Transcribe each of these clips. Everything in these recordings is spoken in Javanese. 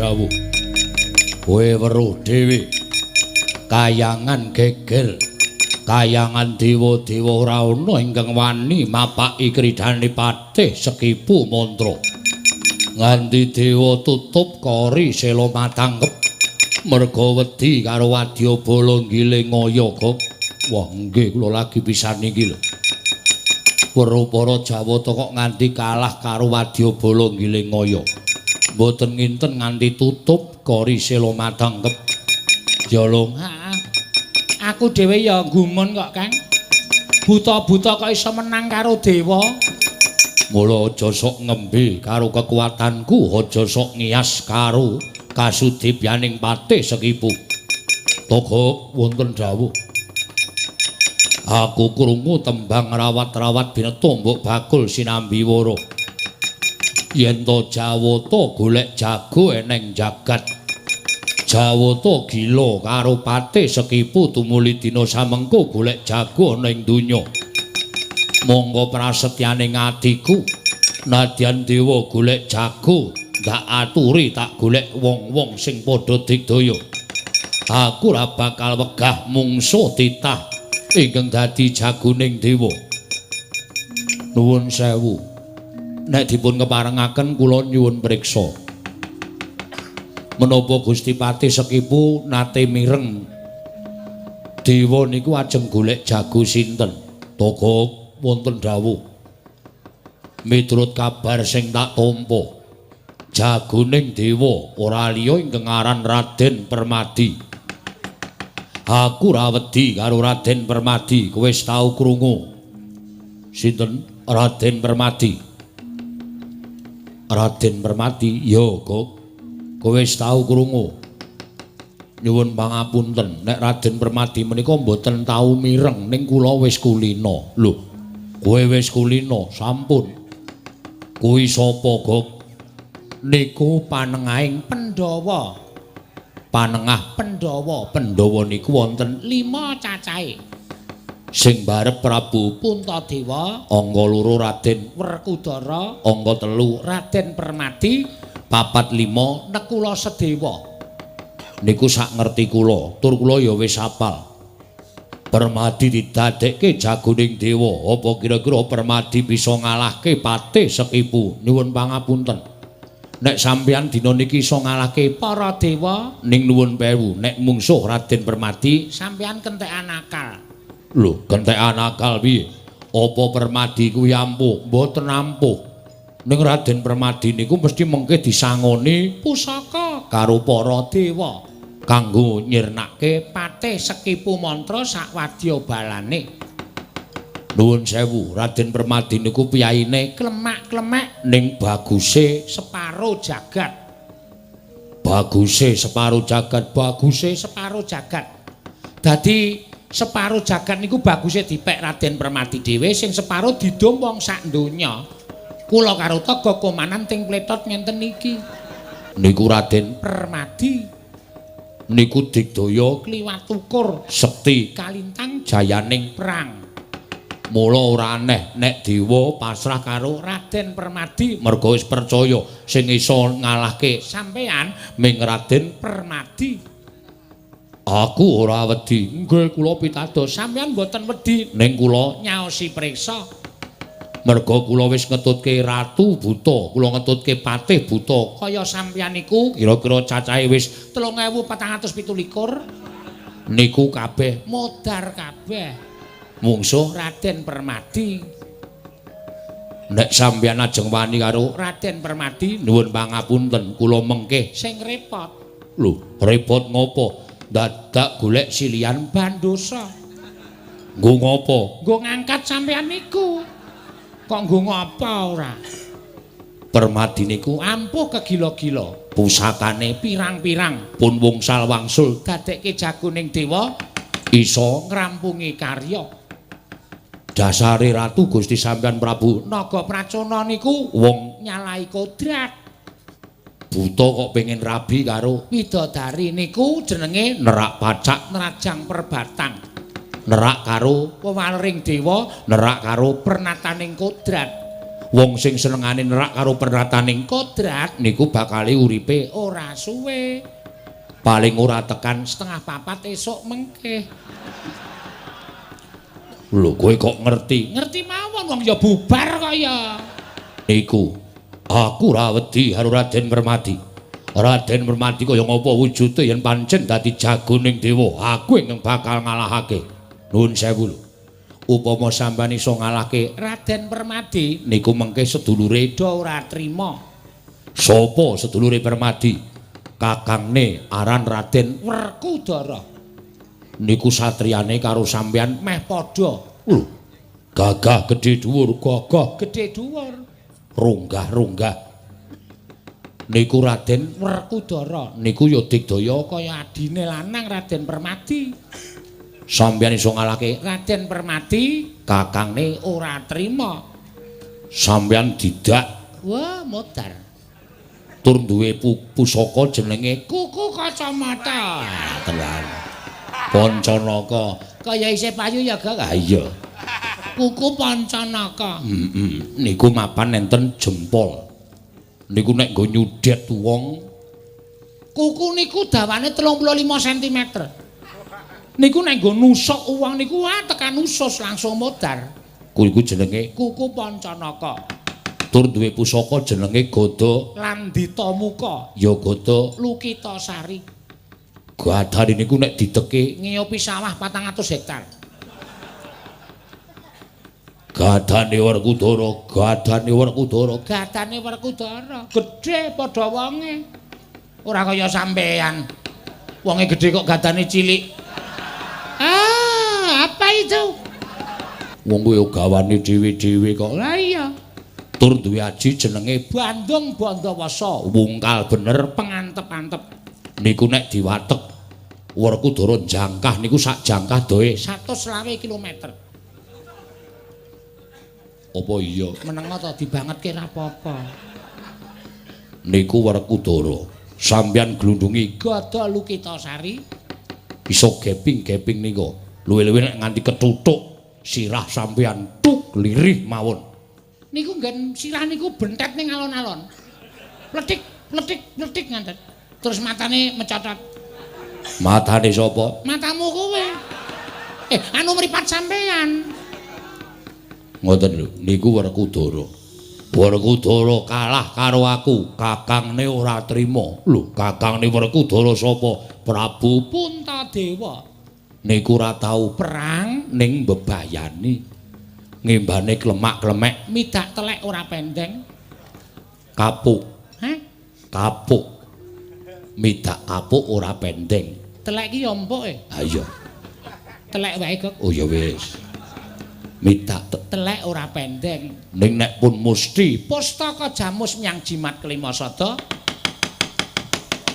dawuh. Kowe weruh dhewe. Kayangan geger. Kayangan dewa-dewa ora ana ingkang wani mapaki kridhane Patih Sekipu Mantra. Nganti dewa tutup kori sela matangkep merga wedi karo wadyabala nggiling ngaya. Wah, nggih kula lagi pisan niki lho. Weruh para Jawata kok nganti kalah karo wadyabala nggiling ngaya. Mboten nginten nganti tutup kori sela matangkep. Jalung, heeh. Aku dhewe ya gumun kok, Kang. Buta-buta kok iso menang karo dewa. Mula aja sok ngembe karo kekuatanku, aja sok ngiyas karo kasudibyaning Patih Sekipu. Togok wonten dawuh. Aku krungu tembang rawat-rawat bineta mbok bakul sinambi wara. Yen to Jawata golek jago eneng jagat. Jawata gila karo Patih Sekipu tumuli dina samengko golek jago ana ing donya. Monggo prasetyane atiku nadyan dewa golek jago ndak aturi tak golek wong-wong sing padha digdaya. Aku ora bakal wegah mungsuh titah ingkang dadi jagoning dewa. Nuwun sewu. Nek dipun keparengaken kula nyuwun priksa. Menapa Gusti Patih Sekipu nate mireng dewa niku ajeng golek jago sinten? Togok wonten dawuh. Miturut kabar sing tak tampa, jagoning dewa ora liya ingkang aran Raden Permadi. Aku ora wedi karo Raden Permadi, kowe wis tau krungu? Sinten? Raden Permadi. Raden Permadi? Ya, Gok. Kowe wis tau krungu? Nyuwun pangapunten, nek Raden Permadi menika mboten tau mireng, ning kula wis kulina. Lho, kowe wis kulina? Sampun. Kuwi sapa, Gok? Niku panengahing Pandhawa. Panengah Pandhawa. Pandhawa niku wonten 5 cacahe. Sing barep Prabu Puntadewa, angka 2 Raden Werkudara, angka 3 Raden Permadi, 4 5 Nekula Sedewa. Niku sak ngerti kula, tur kula ya wis apal. Permadi didadekke jagoning dewa, apa kira-kira Permadi bisa ngalahke Patih Sekipu? Nyuwun pangapunten. Nek sampeyan dina niki iso ngalahke para dewa, ning nuwun pewu, nek mungsuh Raden Permadi sampeyan kentekan akal. Lho, kentekan akal piye? Apa Permadi kuwi ampuh? Mboten ampuh. Ning Raden Permadi niku mesti mengke disangoni pusaka karo para dewa kanggo nyirnake Patih Sekipu Mantra sak wadya balane. Nuwun sewu, Raden Permadi niku piyaine klemak-klemek ning baguse separo jagat. Baguse separo jagat, baguse separo jagat. Dadi separo jagat niku baguse dipek Raden Permadi dhewe, sing separo didum wong sak donya. Kula karo Togok komanan ting pletot ngenten niki. Niku Raden Permadi niku digdaya kliwat ukur sekti kalintang jayaning perang. Mula ora aneh nek dewa pasrah karo Raden Permadi merga wis percaya sing iso ngalahke sampeyan ming Raden Permadi. Aku ora wedi. Nggih kula pitados, sampeyan mboten wedi ning kula nyaosi priksa. Merga kula wis ngetutke Ratu Buta, kula ngetutke Patih Buta. Kaya sampeyan niku kira-kira cacahe wis 3427. Niku kabeh modar kabeh. Mungsuh Raden Permadi. Nek sampeyan ajeng wani karo Raden Permadi, nuwun pangapunten kula mengke sing repot. Lho, repot ngopo? Dadak golek silian bandosa. Nggo ngopo? Nggo ngangkat sampeyan niku. Kok nggo ngopo ora? Permadi niku ampuh kegila-gila. Pusakane pirang-pirang pun wungsal wangsul dadekke jagoning dewa iso ngrampungi karya. Dasare Ratu Gusti sampeyan Prabu Naga Pracona niku wong nyalahi kodrat. Buta kok pengen rabi karo widodari niku jenenge nerak pacak nerajang perbatang. Nerak karo wewalering dewa, nerak karo pernataning kodrat. Wong sing senengane nerak karo pernataning kodrat niku bakale uripe ora suwe. Paling ora tekan 3:30 esuk mengke. Lho kowe kok ngerti? Ngerti mawon wong ya bubar kok ya. Niku aku ora wedi karo Raden Permadi. Raden Permadi kaya ngapa wujude yen pancen dadi jagoning dewa, aku ingkang bakal ngalahake. Nuwun sewu lho. Upama sampeyan iso ngalahke Raden Permadi niku mengke sedulure do ora trima. Sapa sedulure Permadi? Kakangne aran Raden Werkudara. Niku satriyane karo sampeyan meh padha. Lho, gagah gedhe dhuwur, gagah gedhe dhuwur. Runggah-runggah. Niku Raden Werkudara niku ya digdaya kaya adine lanang Raden Permadi. Sampeyan iso ngalahke Raden Permadi, kakangne ora trima. Sampeyan didak, wah modar. Tur duwe pusaka jenenge kuku kacamata. Tenan. Pancanaka. Kaya isih payu ya, Gak? Ha iya. Kuku Pancanaka. Heeh. Niku mapan enten jempol. Niku nek nggo nyudhet wong, kuku niku dawane 35 cm. Niku nek nggo nusuk wong niku wah tekan usus langsung modar. Kuwi iku jenenge kuku Pancanaka. Tur duwe pusaka jenenge Gada Landita Muka, ya Gada Lukitasari. Gadane niku nek dideke ngiopi sawah 400 hektar. Gadane Werkudara, gadane Werkudara, gadane Werkudara, gedhe padha wonge. Ora kaya sampean. Wonge gedhe kok gadane cilik. Ah, apa itu? Wong kuwi gawane dhewe-dhewe kok. Lah iya. Tur duwe aji jenenge Bandung Bandawasa, wungkal bener pengantep-antep. Niku nek diwatek Werkudara jangkah niku sak jangkah doe 120 km. Apa iya? Menengo to dibangetke ra apa-apa. Niku Werkudara. Sampeyan glundungi Gada Lukitasari iso geping-geping nika. Luwih-luwih nek nganti kethuthuk sirah sampeyan tuk lirih mawon. Niku nggen sirah niku bentet ning alon-alon. Pletik, pletik, pletik nganten. Terus matane mecotot. Matane sapa? Matamu kowe. Anu mripat sampeyan. Ngoten lho, niku Werkudara. Werkudara kalah karo aku, kakangne ora trima. Lho, kakangne Werkudara sapa? Prabu Puntadewa. Niku ora tau perang ning mbebayani. Ngembane klemak-klemek, midak telek ora pendeng. Kapuk. Heh? Kapuk. Midak kapuk ora pendeng. Telek ki ya empuk e. Ha iya. Telek wae kok. Oh ya wis. Midak telek ora pendeng. Ning nek pun musti pustaka jamus menyang jimat kelima sada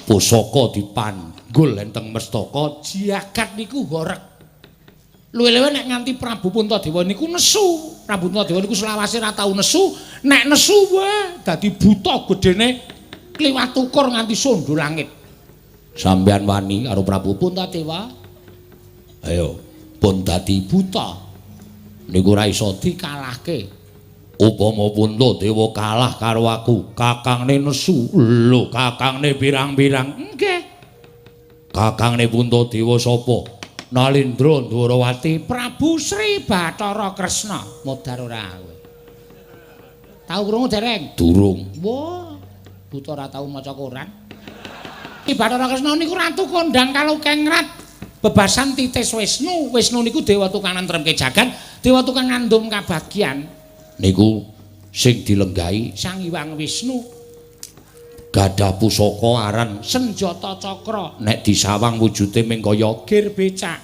pusaka dipanggul enteng mestaka jagat niku horeg. Luwih-luwih nek nganti Prabu Puntadewa niku nesu. Prabu Puntadewa niku selawase ora tau nesu, nek nesu wae dadi buta gedene kliwat ukur nganti sondo langit. Sampeyan wani karo Prabu Puntadewa? Ayo, pun dadi buta. Niku ora iso dikalahke. Upama Puntadewa kalah karo aku, kakangne nesu. Lho, kakangne pirang-pirang? Nggih. Kakangne Puntadewa sapa? Nalindra Ndwarawati Prabu Sri Bathara Kresna. Modar ora kowe? Tau krungu dereng? Durung. Wah, buta ora tau maca koran. Ki Bathara Kresna niku ratu kondang kalukengrat. Bebasan titis Wisnu. Wisnu niku dewa tukang nentremke jagat, dewa tukang ngandum kabagyan. Niku sing dilenggahi Sang Hyang Wisnu. Gadah pusaka aran Senjata Cakra. Nek disawang wujude ming kaya gir becak.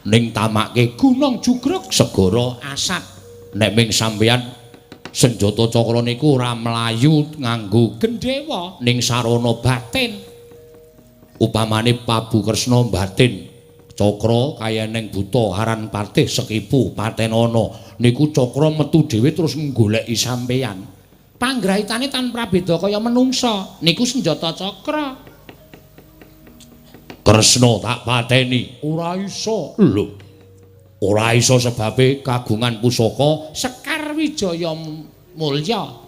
Ning tamake gunung jugruk segara asap. Nek ming sampeyan Senjata Cakra niku ora mlayu nganggo gendhewa ning sarana batin. Upamane Prabu Kresna batin cakra kaya ning buta aran Patih Sekipu Patenana niku cakra metu dhewe terus nggoleki sampeyan. Panggrahitane tan prabeda kaya menungsa niku senjata cakra. Kresna tak pateni ora iso. Lho, ora iso sebabe kagungan pusaka Sekar Wijaya Mulya.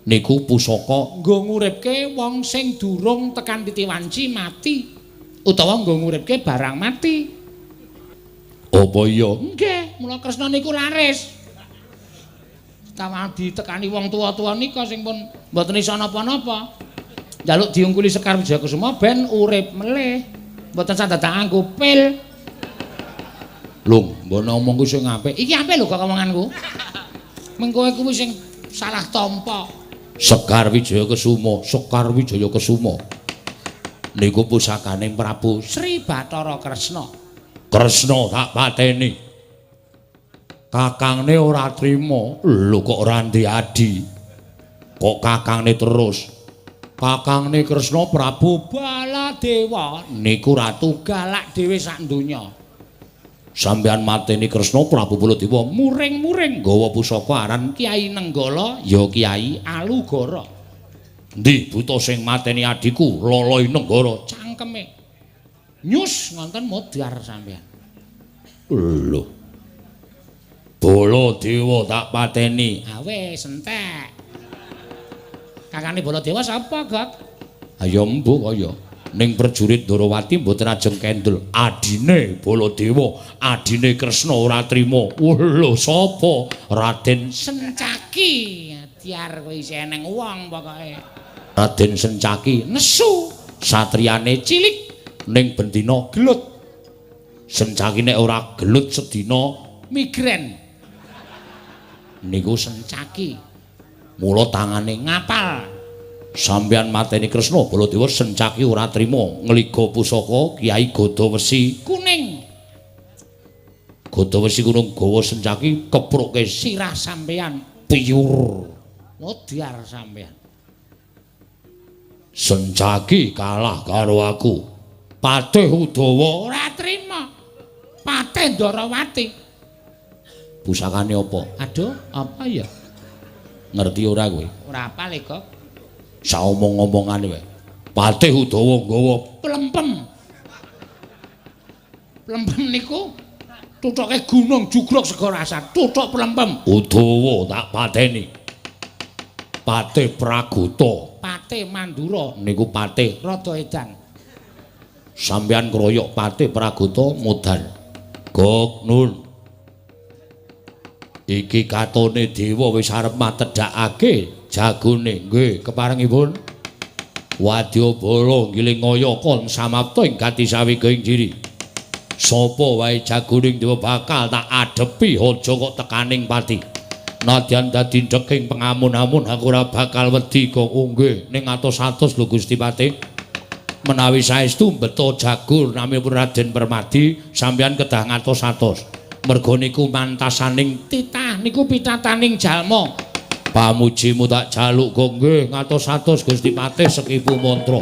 Niku pusaka nggo nguripke wong sing durung tekan titi wanci mati utawa nggo nguripke barang mati. Apa iya? Nggih, mula Kresna niku laris. Tawa ditekani wong tuwa-tuwa nika sing pun mboten iso napa-napa. Njaluk diungkuli Sekar Wijaya Kusuma ben urip melih. Mboten sadadak nganggo pil. Lho, mbok omongku sing apik. Iki apik lho kok omonganku. Mengko kowe kuwi sing salah tampa. Sekar Wijaya Kusuma, Sekar Wijaya Kusuma. Niku pusakane Prabu Sri Bathara Kresna. Kresna tak pateni. Kakangne ora trima. Lho kok ora ndek adi. Kok kakangne terus. Kakangne Kresna Prabu Baladewa niku ratu galak dhewe sak donya. Sampeyan mateni Kresna Prabu Baladewa muring-muring nggawa pusaka aran Kyai Nenggala ya Kyai Alugara. Endi buta sing mateni adhiku Loloi Nenggara cangkeme. Nyus ngonten modar sampeyan. Lho. Baladewa tak pateni. Ha wis entek. Kakane Baladewa sapa, Gok? Ayo mbuh kaya. Ning prajurit Ndorowati mboten ajeng kendel. Adine Baladewa, adine Kresna ora trima. Lho sapa? Raden Sencaki. Diar kowe isih eneng wong pokoke. Raden Sencaki nesu, satriyane cilik ning bendina gelut. Sencaki nek ora gelut sedina migren. Niku Sencaki. Mula tangane ngapal. Sampeyan mateni Kresna Baladewa Sencaki ora trima ngliga pusaka Kyai Godawesi kuning. Godawesi kuning gawa Sencaki kepruke sirah sampeyan piyur. Modar sampeyan. Sencaki kalah karo aku. Patih Udawa ora trima. Patih Ndorowati. Pusakane apa? Aduh, apa ya? Ngerti ora kowe? Ora apal kok. Saomong-omongane wae. Patih Udawa nggawa plempem. Plempem niku tuthuke gunung jugruk segara asar, tuthuk plempem. Udawa tak pateni. Patih Pragota, Patih Mandura niku patih rada edan. Sampeyan kroyok Patih Pragota modar. Gok nun. Iki katone dewa wis arep matedhakake jagone. Nggih, keparengipun. Wadyabala ngiling ngaya kon samapta ing gati sawiga ing jiri. Sapa wae jagoning dewa bakal tak adepi aja kok tekaning pati. Nadyan dadi ndeking pengamun-amun aku ora bakal wedi kok. Nggih, ning atos-atos lho Gusti Patih. Menawi saestu mbeta jago namipun Raden Permadi, sampeyan kedah ngatos-atos. Merga niku mantasaning titah niku pitataning jalma. Pamujimu tak jaluk kok. Nggih, ngatos-atos Gusti Patih sekipu mantra.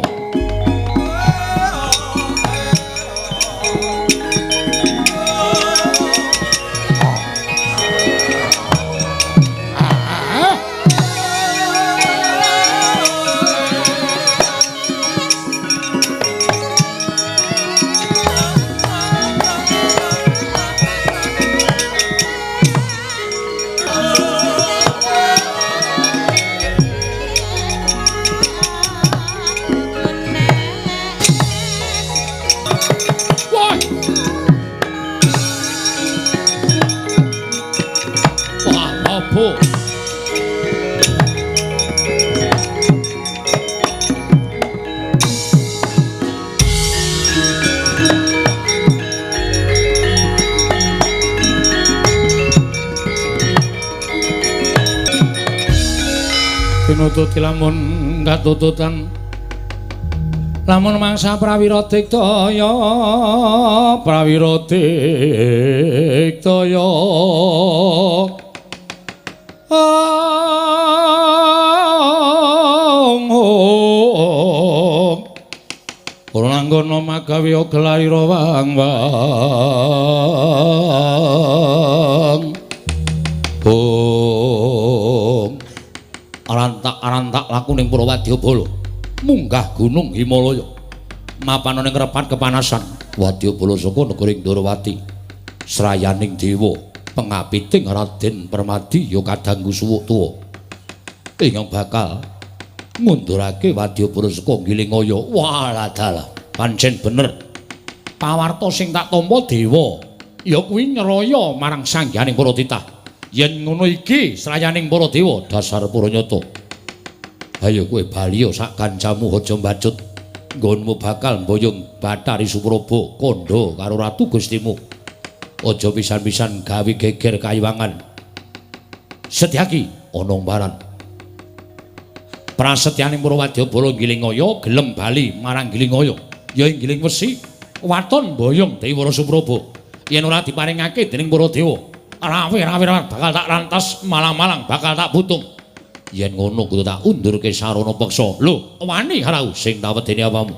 Pinututi lamun katututan lamun mangsa prawira diktaya prawira diktaya ong ora nanggono magawe gelarira wang wang ong arantak-arantak laku ning Purwadyabala munggah gunung Himalaya mapan ning repat kepanasan Wadyabala saka negara Ndorowati srayaning dewa pengapiting Raden Permadi ya kadangku suwuk tuwa. Ingkang bakal ngundurake wadyabala saka Gilingaya. Walah dalah, pancen bener. Pawarta sing tak tampa dewa ya kuwi nyraya marang sangyaning para titah. Yen ngono iki srayaning para dewa dasar puranyata. Ayo kowe bali sak kancamu aja mbacut. Nggonmu bakal mboyong Bathari Supraba kandha karo Ratu Gustimu. Aja pisan-pisan gawe geger kayiwangan. Setyaki ana mbaran. Prasetyaning para wadyabala Gilingaya gelem bali marang Gilingaya. Ya ing Giling Wesi waton mboyong Dewa Supraba. Yen ora diparingake dening para dewa, rawe-rawe bakal tak rantas, malang-malang bakal tak butung. Yen ngono kudu tak undurke sarana peksa. Lho, wani harau sing tak wedeni apamu.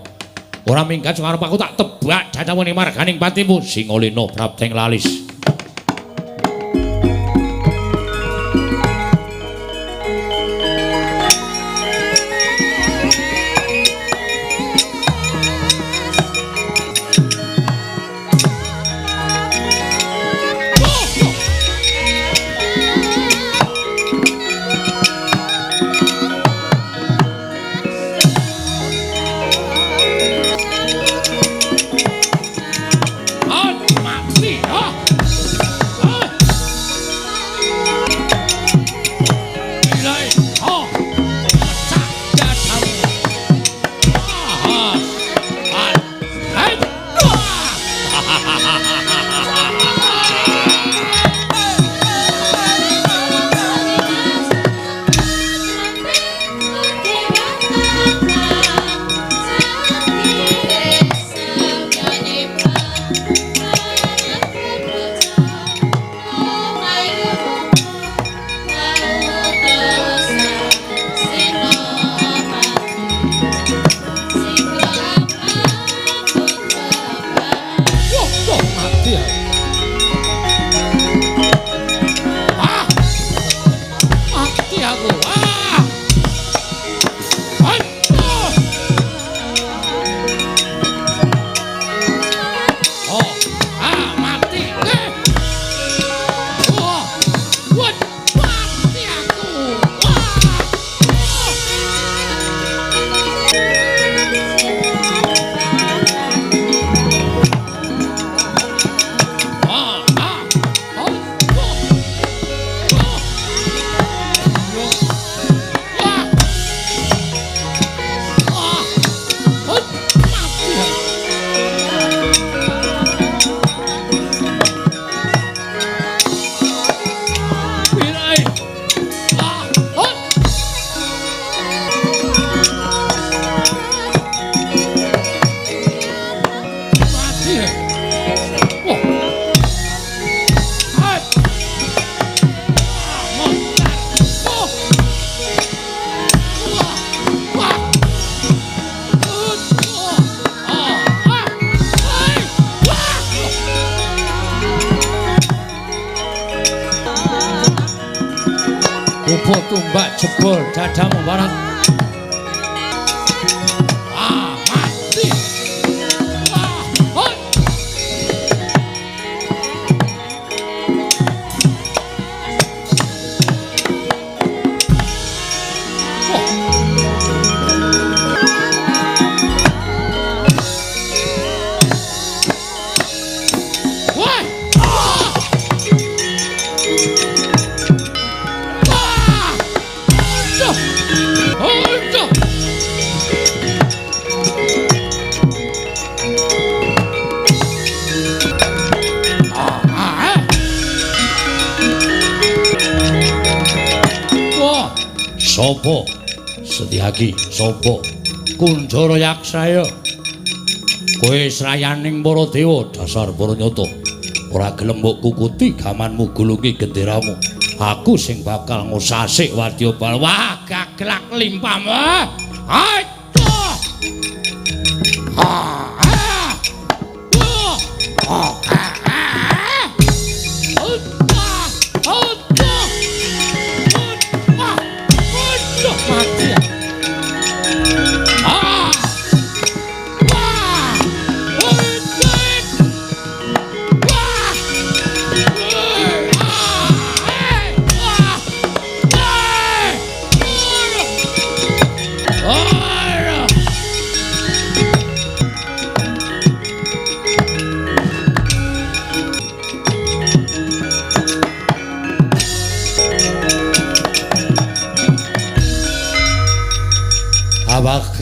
Ora minggat arep aku tak tebak jajawene marganing patimu Singalena prapteng lalis. Tumbak jebol dadamu barat. Ah, mati. Ah, hoi. Wah. Sopo Setyaki sapa Kunjara Yaksaya kowe srayaning para dewa dasar para nyata ora gelem mbok kukuti gamanmu gulungi genderamu aku sing bakal ngusasik wadyabala. Wah gaglak limpahmu. Aduh. Ah. Ah. Ah!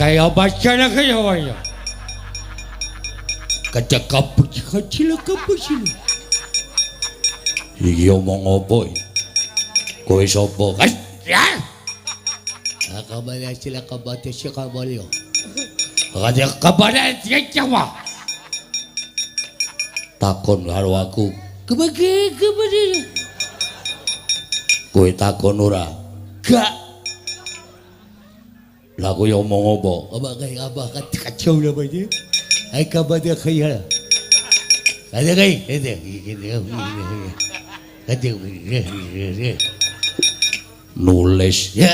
Kaya bacana kaya waya. Kecekap kecil kecil. Iki omong apa iki? Kowe sapa? Ya. Akabala sila kabate sikabalyo. Raja kabale jawa. Takon karo aku. Kebagi kebagi. Kowe takon ora? Gak. Lah kowe omong apa? Apa kaya apa kacau lha iki? Ai kabade kaya. Ada kai, ada. Nulis ya.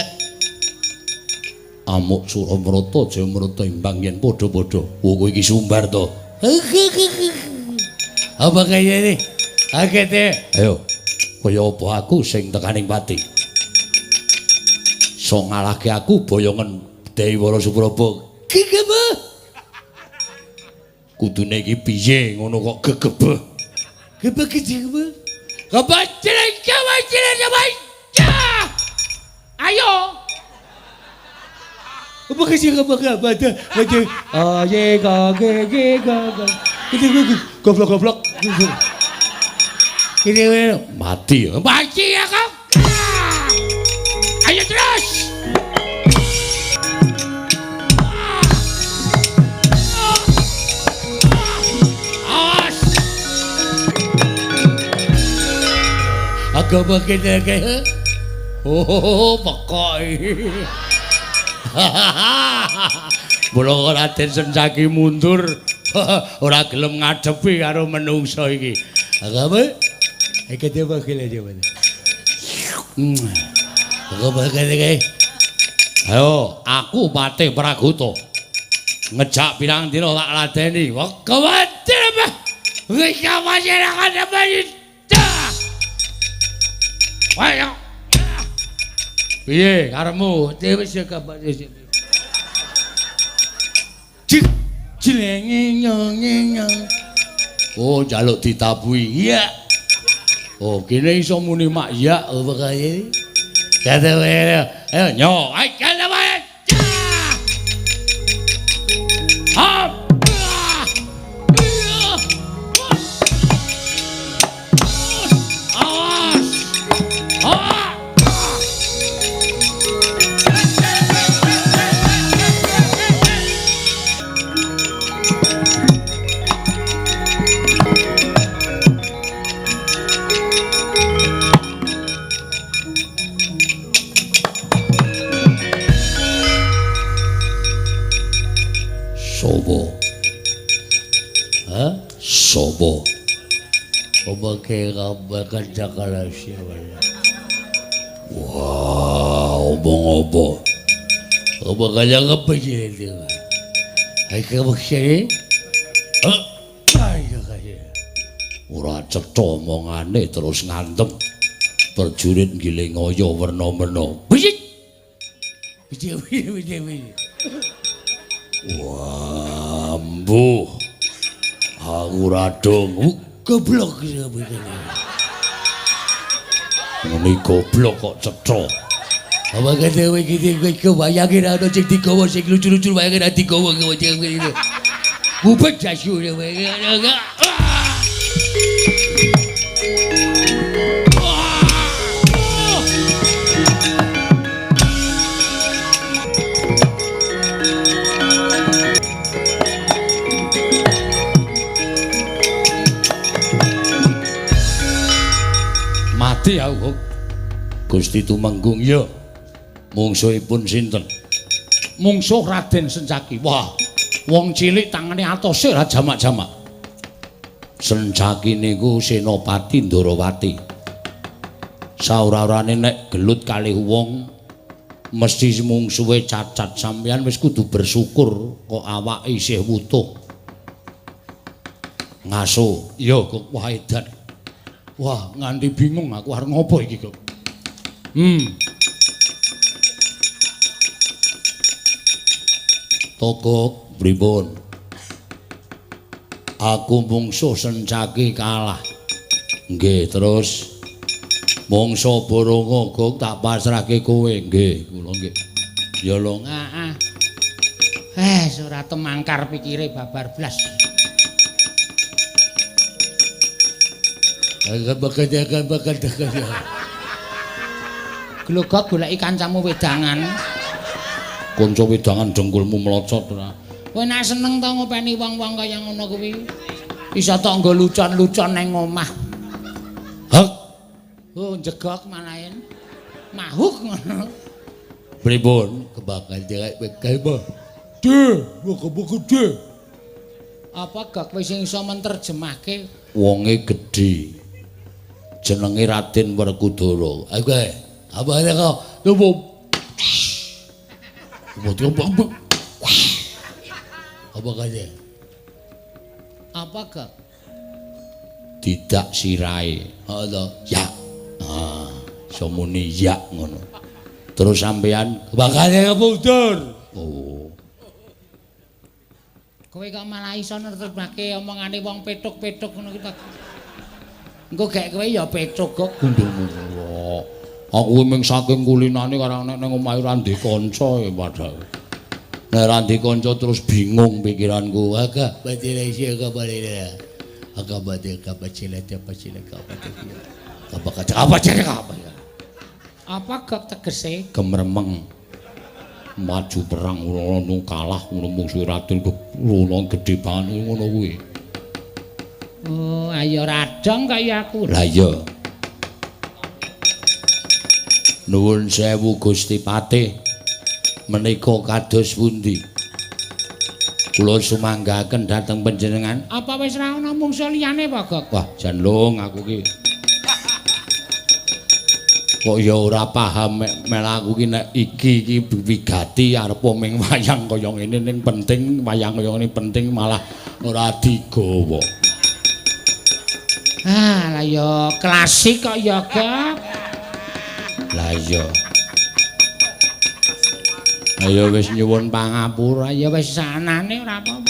Amuk Suramrata Jayamrata imbang yen padha-padha. Wo kowe iki sumbar to. Apa kaya ini? Akete. Ayo. Kaya apa aku sing tekaning pati? So ngalahke aku boyongen Dewi Wara Supraba. Gegebeh. Kudune iki piye ngono kok gegebeh. Gebeh gebeh. Kebacire kebacire kebaca. Ayo. Apa sih apa apa apa ah ye ga ge ge ga ga. Goblok goblok. Ini mati ya. Mati ya kau. Ayo terus. Agama kita kayak oh pokok. Mula Raden Sencaki mundur ora gelem ngadepi karo menungso iki. Agama iki coba kile coba. Agama kene. Ayo, aku Patih Pragoto. Ngejak pirang dina tak ladeni. Kewati apa? Wis masyarakat apa iki? Ayo. Piye karepmu? Wis kabar. Cik cilenge nyong. Oh, njaluk ditabuhi. Iya. Oh, kene iso muni mak ya apa kae? Kate wae. Ayo nyo. Ayo kene wae. Hop. Awas. Sopo? Hah? Sopo? Wah, omong apa? Ora cetha omongane terus ngantem. Prajurit nggiling aya werna-werna. Wah, mbuh. Aku ora dong. Goblok ngene goblok kok cetha. Apa kate kowe iki kowe wayange ra ono sing digawa sing lucu-lucu wayange ra digawa kowe ngene. Bubet jasu kowe. Mati aku. Gusti Tumenggung ya. Mungsuhipun sinten? Mungsuh Raden Sencaki. Wah, wong cilik tangane atose ora jamak-jamak. Sencaki niku Senopati Ndorowati. Saura-urane nek gelut kalih wong mesti mungsuhe cacat. Sampeyan wis kudu bersyukur kok awake isih wutuh. Ngaso, ya kok wah edan. Wah, nganti bingung aku arep ngopo iki kok. Togok pripun? Aku mungsuh Sencaki kalah. Nggih, terus mungsuh Boronga gok tak pasrahke kowe. Nggih, kula nggih. Ya lho, ngaah. Ora temangkar pikire babar blas. Glogok goleki kancamu wedangan. Kanca wedangan dengkulmu mlocot ora. Kowe nek seneng to ngopeni wong-wong kaya ngono kuwi. Iso tok nggo lucon-lucon nang omah. Hek. Oh, jegok malahen. Mahuk ngono. Pripun? Kebakan direk bekel bo. De, muga-muga de. Apa gak kowe sing iso menterjemahke? Wonge gedhe. Jenenge Raden Werkudara. Oke. Apa kok? Lupu. Apa kaya? Apa gak? Tidak sirahe. Heeh. Ya. Ah, iso muni ya ngono. Terus sampean bakale kemundur. Oh. Kowe kok malah iso nerjemahke omongane wong petuk-petuk ngono ki ta. Engko gek kowe ya petuk kok gundulmu. Aku mung saking kulinane karang nek nang omahe ora ndek kanca ya padahal. Nek ora ndek kanca terus bingung pikiranku. Agak bacile iki agak bacile. Agak bacile bacile bacile bacile. Apa kaca apa cere apa ya? Apa gak tegese gemeremeng maju perang ngono kalah ngono mungsuh Raden ngono gedhe banget ngono kuwi. Oh, ayo radong kaya aku. Lah iya. Nuwun sewu Gusti Patih. Menika kados pundi? Kula sumanggaken dhateng panjenengan. Apa wis ra ana mungsuh liyane apa, Gok? Wah, jan lung aku ki. Kok ya ora paham mel aku ki nek iki iki wigati arep ming wayang kaya ngene ning penting wayang kaya ngene penting malah ora digawa. Ah, lah ya klasik kok ya, Gok. Lah iya. Ayo wis nyuwun pangapura ya wis sanane ora apa-apa.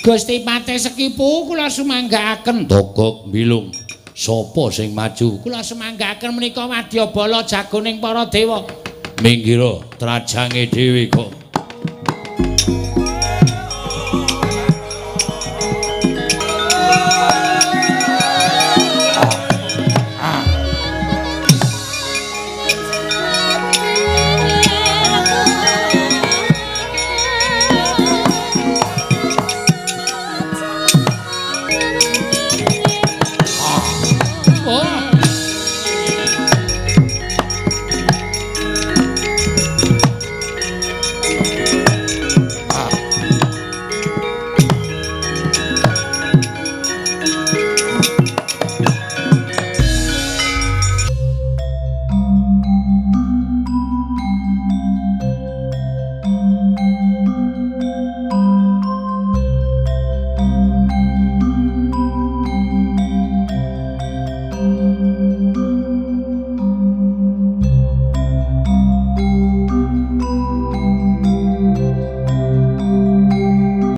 Gusti Patih Sekipu kula sumanggaaken. Togok mbilung. Sapa sing maju? Kula sumanggaaken menika wadyabala jagoning para dewa. Minggiro trajange dhewe kok.